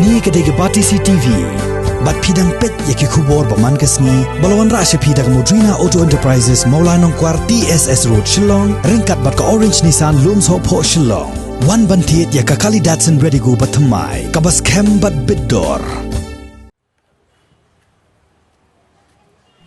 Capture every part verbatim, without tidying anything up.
Kane ka dei ka Batesi TV. Bad phi dang peit ïa ki khubor ba man ka sngi ba la wanrah sha phi da ka Modrina Auto Enterprises, Mawlai Nongkwar, T S S Road, Shillong, ryngkat bad ka Orange Nissan, Lumshohphoh, Shillong. Wan ban thied ïa ka kali Datsun Redigo ba thymmai, kaba skhem bad bit dor.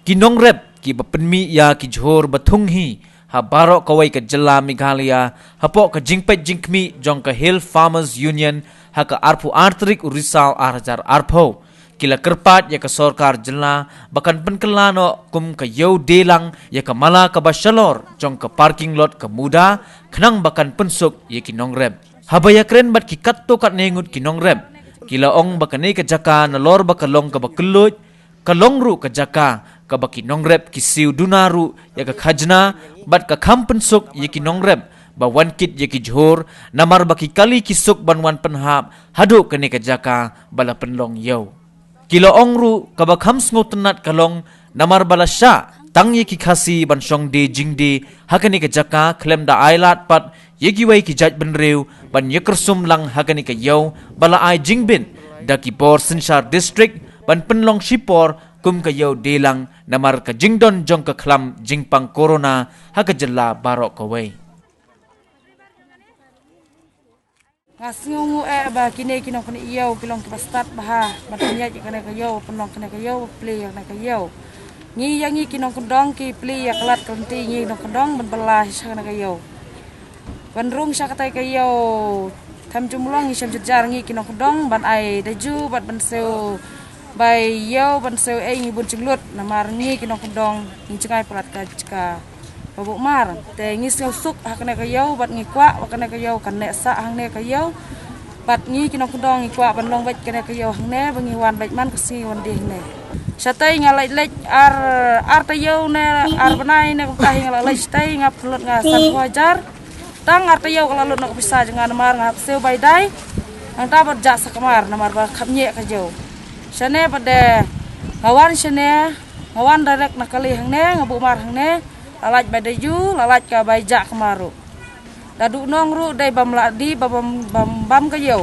Ki nongrep kiba pynmih ïa ki jhur ba thung hi ha baroh kawei ka jylla Meghalaya, hapoh ka jingpeit jingkhmih jong ka Hill Farmers Union ha ka arphew ar tarik u Risaw ar hajar arphew, ki la kyrpad ïa ka sorkar jylla ba kan pynkylla noh kum ka ïew dei lang ïa ka mala kaba shalor jong ka parking lot ka MUDA, khnang ba kan pynsuk ïa ki nongrep. Haba ïakren bad ki katto katne ngut ki nongrep, ki la ong ba kane ka jaka nalor ba ka long kaba kylluid, ka long ruh ka jaka kaba ki nongrep ki siew duna ruh ïa ka khajna, bad ka kham pynsuk ïa ki nongrep ba wan kit ïa ki jhur, namar ba ki kali ki suk ban wan pynhap haduh kane ka jaka ba la pynlong ïew. Ki la ong ruh kaba kham sngewtynnat ka long namar ba la shah tang ïa ki Khasi ban shong die jingdie ha kane ka jaka, khlem da ai lad pat ïa kiwei ki jaitbynriew ban ïakyrsum lang ha kane ka ïew ba la ai jingbit da ki bor synshar district ban pynlong shipor kum ka ïew dei lang, namar ka jingdon jong ka khlam jingpang corona ha ka jylla baroh kawei. Nga sngewnguh eh ba kine ki nongkynnoh ïew ki long kiba stad bha ban pynïaid ïa kane ka ïew, pynlong kane ka ïew, plie ïa kane ka ïew. Ngi ïa ngi ki nongkyndong ki plie ïa ka lad ka lynti, ngi nongkyndong ban bylla sha kane ka ïew. Ban rung sha katei ka ïew, tham jumlong ngi shem jynjar ngi ki nongkyndong ban ai daju bad ban siew bai ïew, ban siew ei ngi bun jinglut, namar ngi ki nongkyndong ngi jngai palat ka jaka ba buh mar. Te ngi sngewsuk ha kane ka ïew bad ngi kwah ba kane ka ïew kan neh sah hangne ka ïew. Bad ngi ki nongkyndong ngi kwah ban long beit kane ka ïew hangne ba ngi wan beit man ka sngi wan die hangne. Shatei nga leit leit ar, ar taïew ne ar bnai ne kumta hi nga la leit shatei, nga pynlut nga sanphew hajar. Tang ar taïew ka la lut na ka pisa jong nga namar nga hap siew bai dai. Nangta bad jah sa kamar namar ba khapngieh ka ïew. Shane bad de nga wan shane, nga wan direct na kali hangne, nga buh mar hangne. La lait bai daju, la lait ka bai jah kamar ruh. Da duh nong ruh dei bam lah die ba bam, bam, bam ka ïew.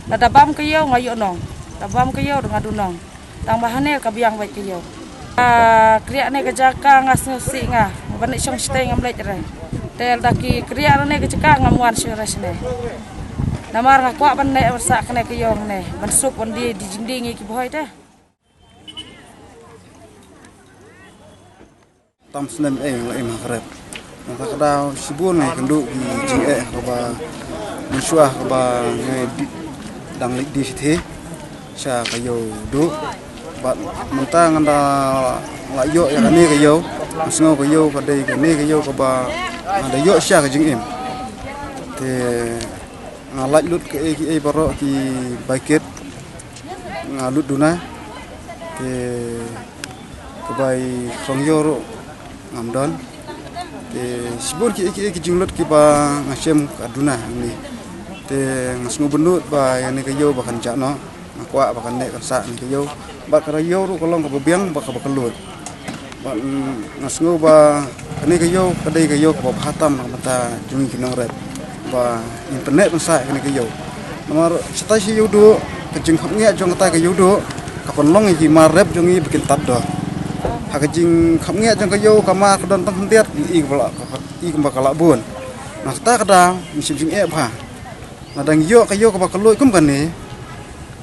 Lada bam ka ïew nga ïoh nong. Da bam ka ïew da nga duh nong. Tang ba hangne ka biang beit ka ïew. Ah, kriah ne ka jaka nga sngewsih nga. Ban leit shong shatei ngam leit re. Te lada ki kriah ne ka jaka ngam wan shuh re shane. Namar nga kwah ban neh ban sah kane ka ïew hangne. Ban suk ban die, die jingdie ngi ki bhoi te. Tam snem eh nga la im ha ka rep. Nangta ka daw shibun nga ïakynduh ki jingeh kaba mynshuwa kaba nga dang leit die shithi sha ka ïew duh. Bad mynta nga da la ïoh ïa kane ka ïew, nga sngew ka ïew ka dei kane ka ïew kaba nga da ïoh sha ka jingim. Te nga lait lut kaei kaei baroh ki bai kit. Nga lut duna. Te ka bai song ïew ruh ngam don. Te shibun kiei kiei ki jinglut kiba nga shem ka duna hangne. Te nga sngewbynnud ba ïa kane ka ïew ba kan jah noh. Nga kwah ba kan neh kan sah kane ka ïew. Bad ka ïew ruh ka long kaba biang bad kaba kylluid. Bad, mm, nga sngew ba kane ka ïew ka dei ka ïew kaba bha tam na ka bynta jong ngi ki nongrep ba ngin pynneh pynsah ïa kane ka ïew. Namar shatai sha ïew duh, ka jingkhapngiah jong katai ka ïew duh ka pynlong ïa ki mar rep jong ngi ba kin tad dor. Ha ka jingkhapngiah jong ka ïew, ka mar ka don tang khyndiat, ngi i kaba la, i kumba ka la bun. Na kata ka daw ngi shem jingeh bha. Lada ngi ïoh ka ïew kaba kylluid kum kane,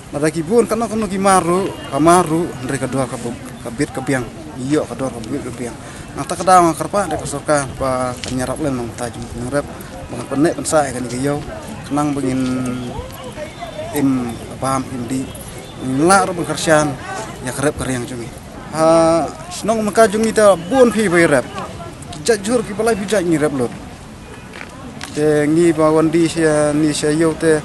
lada ki bun kano kano ki mar ruh, ka mar ruh hynrei ka dor ka bu-, ka bit ka biang. Ngi ïoh ka dor ka bit ka biang. Na kata ka daw nga kyrpad ïa ka sorkar ba kan ïarap lem na ka bynta jong ngi ki nongrep ba kan pynneh pynsah ïa kane ka ïew, khnang ba ngin im bam im dih, ngin lah ruh ban kyrshan ïa ka rep ka riang jong ngi. Ha shnong Mangkar jong ngi te bun phi ba ïarep. Ki jait jhur kiba lai phi jait ngi rep lut. Te ngi ba wan die sha, ni sha ïew te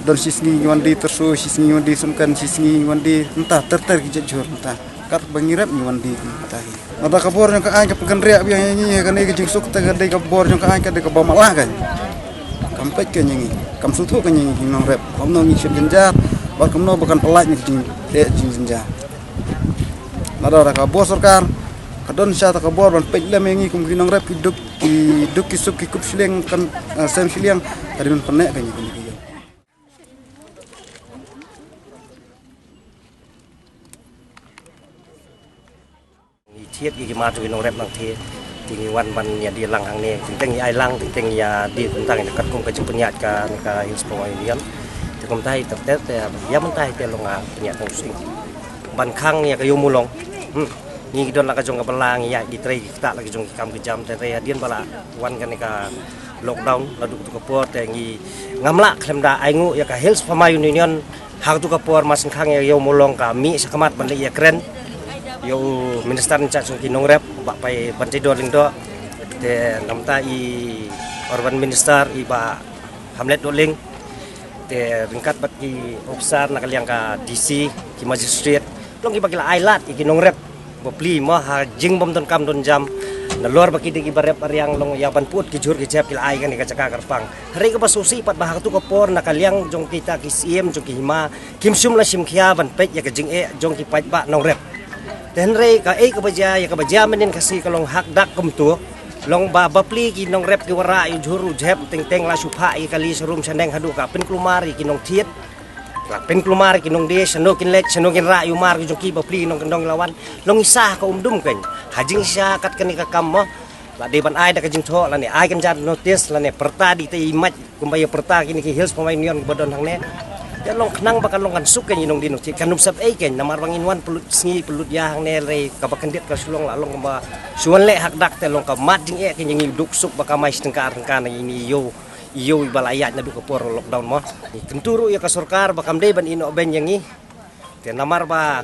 don shisngi ngi wan die Tyrso, shisngi ngi wan die Sumken, shisngi ngi wan die mynta ter ter ki jait jhur mynta. Katba ngi rep ngi wan die mynta hi. Lada ka bor jong ka aiñ ka pynkynriah biang ïa ngi ha kane ka jingsuk, te ka dei ka bor jong ka aiñ ka dei kaba matlah ka. Kam peit ka ïa ngi, kam sngewthuh ka ïa ngi ki nongrep. Kumno ngi shem jynjar bad kumno ba kan pyllait na ka jingeh jingjynjar. Lada ka bor sorkar ka don sha ta ka bor ban peit lem ïa ngi kum ki nongrep, ki duk, ki duk ki suk ki kup shiliang kan, eh, sem shiliang, ka dei ban pynneh ka ïa ngi kane ka ïew. Thied ki hima jong ki nongrep nangthied. Te ngi wan ban ïa die lang hangne, teng teng ïa ai lang, teng teng ïa die teng tang ïa katkum ka jingpynïaid ka, ka Hills Power Union. Te kumta ïa ter ter te ïa mynta ïa te long, ah, pynïaid tang sing ban khang ïa ka ïew mulong. Hmm. Ngi ki don la ka jong ka bylla, ngi ïaid die trei ki ktah la ka jong ki kam ki jam, te te hadien ba la wan kane ka lockdown naduh tu ka por te ngi ngam lah khlem da ai nguh ïa ka Hills Farmer Union. Ha tu ka por ma sngewkhang ïa ïew mulong ka mih sha khmat ban leit ïakren ïa u minister in charge jong ki nongrep, Bah Pai Banteidor Lyngdoh. Te namar i urban minister i Bah Hamlet Dohling. Te ryngkat bad ki officer na ka liang ka D C, ki magistrate, long kiba ki la ai lad ïa ki nongrep bapli mo ha jingbym donkam donjam. Nalor ba ki dei kiba rep ariang, long ïa ban put ki jhur ki jhep ki la ai kane ka jaka kyrpang. Hynrei kaba sngewsih pat ba ha tu ka por na ka liang jong kita ki siem jong ki hima kim shym la shim khia ban peit ïa ka jingeh jong ki paidbah nongrep. Te hynrei kaei kaba jia, ïa kaba jia mynnin ka sngi ka long hak dak kumtu. Long ba bapli ki nongrep ki wanrah ïa u jhur u jhep, teng teng la shu phah ïa kali sharum shaneng haduh ka pynkulmar ïa ki nongthied. La pynkulmar ïa ki nongdie, shano kin leit, shano kin rah ïa u mar ki jong ki, bapli ki nongkyndong la wan. Long i sah ka um dum kein. Ha jingshisha kat kane ka kam mo, la dei ban ai da ka jingthoh lane ai kynja notice lane pyrta di te i mait kumba ïa pyrta kine ki Hills Farmer Union kiba don hangne. Te long khnang ba kan long kan suk kein i nongdie nongthied, kan ym sep ei kein, namar ba ngin wan pynlut sngi pynlut ïa hangne, hynrei kaba kyndit ka shu long la long kumba shu wan leh hak dak, te long ka mat jingeh kein ïa ngi, duk suk ba ka mai shi tyngka ar tyngka na ine i ïew, i ïew iba la ïaid naduh ka por lockdown mo. Ngi kyntu ruh ïa ka sorkar ba kam dei ban ïehnoh beiñ ïa ngi. Te namar ba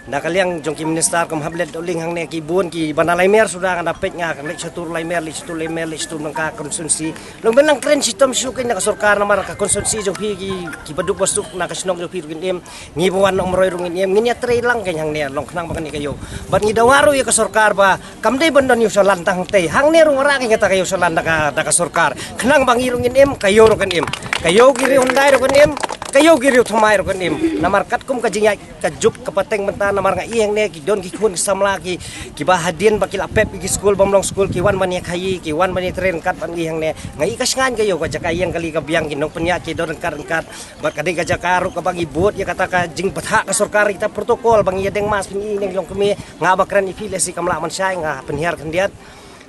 na ka liang jong ki minister kum Hamlet Dohling hangne ki bun kiba na Laimer suda, nga da peit nga leit sha tur Laimer, leit sha tur Laimer, leit sha tur nangka constituency. Long ban nang kren shitom shuh kein na ka sorkar, namar ka constituency jong phi ki, kiba duk ba suk na ka shnong jong phi ruh kin im, ngi ba wan na Umroi ruh ngin im, ngin ïatrei lang kein hangne, long khnang ba kane ka ïew. Bad ngi dawa ruh ïa ka sorkar ba kam dei ban don ïew shalan tang hangtei, hangne ruh wanrah kein kata ka ïew shalan da ka, da ka sorkar, khnang ba ngi ruh ngin im, ka ïew ruh kan im, ka ïew ki riew hyndai ruh kan im, ka ïew ki riew thymmai ruh kan im. Namar katkum ka jingïaid ka juk ka pateng mynta, namar nga i hangne ki don ki khun ki samla ki, kiba hadien ba ki la pep ïa ki skul bym long skul, ki wan ban ïakhaii, ki wan ban ïatrei ryngkat bad ngi hangne. Nga i ka shngaiñ ka ïew, ka jaka ïeng kali ka biang, ki nongpynïaid ki don ryngkat ryngkat. Bad ka dei ka jaka ruh kaba ngi bud ïa kata ka jingbthah ka sorkar, kita protocol ba ngi ïadeng mask, phin i ne ki longkmie, nga ba kren ïa phi lehse kam lah ban shai, nga pynhiar khyndiat.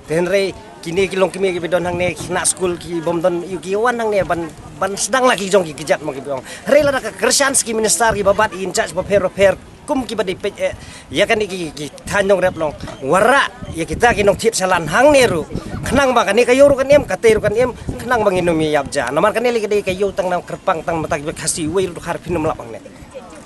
Te hynrei kine ki longkmie kiba don hangne, ki khynnah skul ki bym don ïew, ki wan hangne ban, ban sdang la ki jong ki kjat mo kiba ong. Hynrei lada ka kyrshan ki minister kiba bat, in charge bapher bapher kum kiba dei peit eh ïa kane ki, ki thaiñ nongrep, long wanrah ïa kita ki nongthied shalan hangne ruh, khnang ba kane ka ïew ruh kan im, katei ruh kan im, khnang ba ngin ym ïap ja. Namar kane lei ka dei ka ïew tang na kyrpang tang mynta kiba Khasi, uwei ruh dkhar phin ym lap hangne.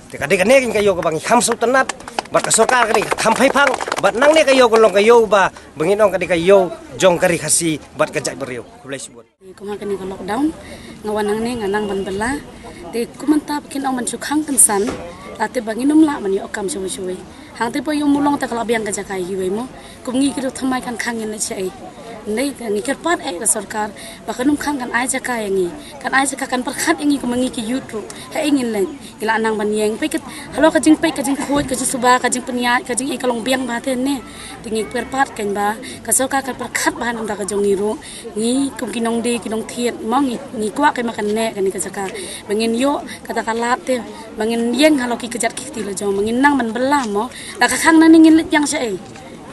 Te ka dei kane ka ïew kaba ngi kham sngewtynnat, bad ka sorkar ka dei ka kham phai phang, bad nangne ka ïew ka long ka ïew ba, ba ngin ong ka dei ka ïew jong ka ri Khasi bad ka jaitbynriew. Khublei shibun. Te kum ha kane ka lockdown nga wan hangne nga nang ban bylla. Te kum mynta ba kin ong ban shu khang kynsan, la te ba ngin ym lah ban ïoh kam shawei shawei. Hangtei ba ïew mulong te ka la biang ka jaka ïa kiwei mo. Kum ngi ki riew thymmai kan khang ngin leit shaei? Hynrei ngi kyrpad eh ka sorkar ba kan ym khang, kan ai jaka ïa ngi, kan ai jaka, kan pyrkhat ïa ngi kum ngi ki youth ruh. Haei ngin leit? Ngi la nang ban ïeng, peit kat halor ka jingpeit, ka jingkhuid, ka jingsuba, ka jingpynïaid, ka jingïeng ka long biang bha te ne. Te ngi kyrpad kein ba ka sorkar kan pyrkhat bha na ka bynta ka jong ngi ruh. Ngi kum ki nongdie ki nongthied mo, ngi, ngi kwah kein ba kan neh kane ka jaka, ba ngin ïoh kata ka lad te, ba ngin ïeng halor ki kjat ki kti la jong, ba ngin nang ban bylla mo. La ka khang nangne ngin leit biang shaei?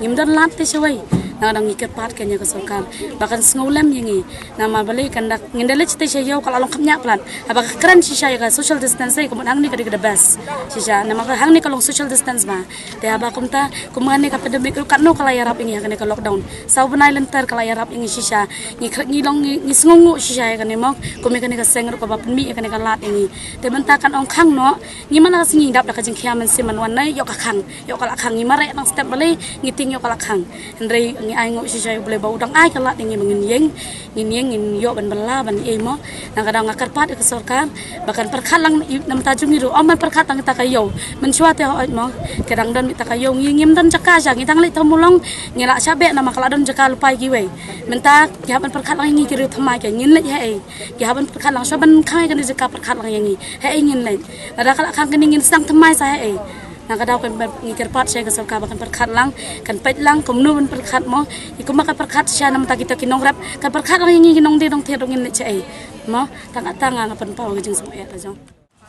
Ngim don lad te shawei. Nangta ngi kyrpad kein ïa ka sorkar ba kan sngewlem ïa ngi. Namar balei kan da, ngin da leit shatei sha ïew ka la long khapngiah palat. Haba ka kren shisha ïa ka social distance, ka mut hangne ka dei ka the best shisha, namar ka hangne ka long social distance bha. Te haba kumta, kum hangne ka pandemic ruh katno ka la ïarap ïa ngi ha kane ka lockdown. Saw bnai lynter ka la ïarap ïa ngi shisha. Ngi khreh, ngi long, ngi, ngi sngewnguh shisha ïa kane mo, kum ïa kane ka seng ruh kaba pynmih ïa kane ka lad ïa ngi. Te mynta kan ong khang noh, ngi man la ka sngi dap da ka jingkhia mynsiem ban wan ne ïoh ka khang. Ïoh ka la khang, ngi mareh nang step balei, ngi tieng ïoh ka la khang. Hynrei ngi ainguh shisha ïa U Blei ba u dang ai ka lad ïa ngi ba ngin ïeng, ngin ïeng, ngin ïoh ban bylla ban ïeng mo. Nangta ka daw nga kyrpad ïa ka sorkar ba kan pyrkhat lang na bynta jong ngi ruh, ym ban pyrkhat tang ïa kata ka ïew. Mynshuwa te hooid mo, ka dang don ïa kata ka ïew, ngi ngim don jaka sha, ngi dang leit tang mulong, ngi la shah beh namar ka la don jaka lypa ïa kiwei. Mynta ki hap ban pyrkhat lang ïa ngi ki riew thymmai, ki ngin leit haei? Ki hap ban pyrkhat lang, shuwa ban khang ïa kane ka jaka pyrkhat lang ïa ngi, haei ngin leit? Lada ka la khang kane ngin sdang thymmai sa haei? Na ka daw kan ngi kyrpad sha ka sorkar ba kan pyrkhat lang, kan peit lang kumno ban pyrkhat mo. Ïa kumba kan pyrkhat sha na bynta kita ki nongrep, kan pyrkhat lang ïa ngi ki nongdie nongthied ruh ngin leit shaei mo. Tang kata nga nga pynpaw ka jingsngewsih ka jong.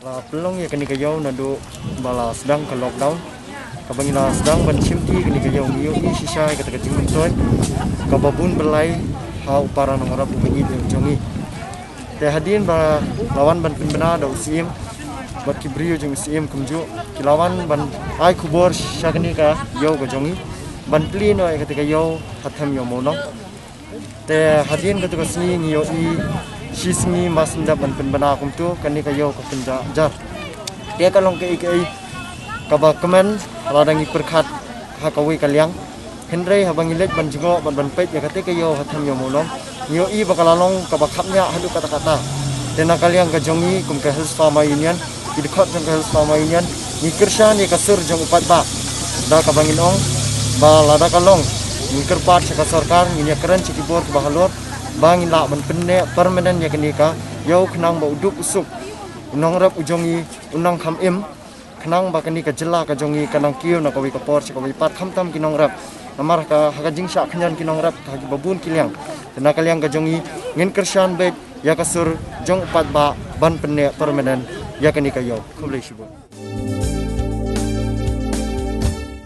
La pynlong ïa kane ka ïew naduh ba la sdang ka lockdown. Kaba ngi la sdang ban shimti kane ka ïew, ngi ïohi shisha ïa kata ka jingmyntoi kaba bun byllai ha u para nongrep u ba ngi dei jong ngi. Te hadien ba la wan ban pynbna da u Syiem bad ki briew jong u Syiem kumjuh, ki la wan ban ai khubor sha kane ka ïew ka jong ngi ban plie noh ïa kata ka ïew ha them ïew Mawlong. Te hadien kata ka sngi ngi ïohi shi sngi mas ndap ban pynbna kumto, kane ka ïew ka pynjah jar. Te ka long kaei kaei kaba kmen lada ngi pyrkhat ha kawei ka liang. Hynrei haba ngi leit ban jngoh bad ban peit ïa kata ka ïew ha them ïew Mawlong, ngi ïohi ba ka la long kaba khapngiah haduh katta katta. Te na ka liang ka jong ngi kum ka Hills Farmer Union, ki dkhot jong ka Hills Farmer Union, ngi kyrshan ïa ka sur jong u paidbah da kaba ngin ong ba lada ka long, ngin kyrpad sha ka sorkar, ngin ïakren sha ki bor kiba halor ba ngin lah ban pynneh permanent ïa kane ka ïew khnang ba u duk u suk u nongrep u jong ngi un nang kham im, khnang ba kane ka jylla ka jong ngi kan nang kiew na kawei ka por sha kawei pat, khamtam ki nongrep. Namar ha ka, ha ka jingshah khñiot ki nongrep ha kiba bun ki liang. Te na ka liang ka jong ngi ngin kyrshan beit ïa ka sur jong u paidbah ban pynneh permanent ïa kane ka ïew. Khublei shibun.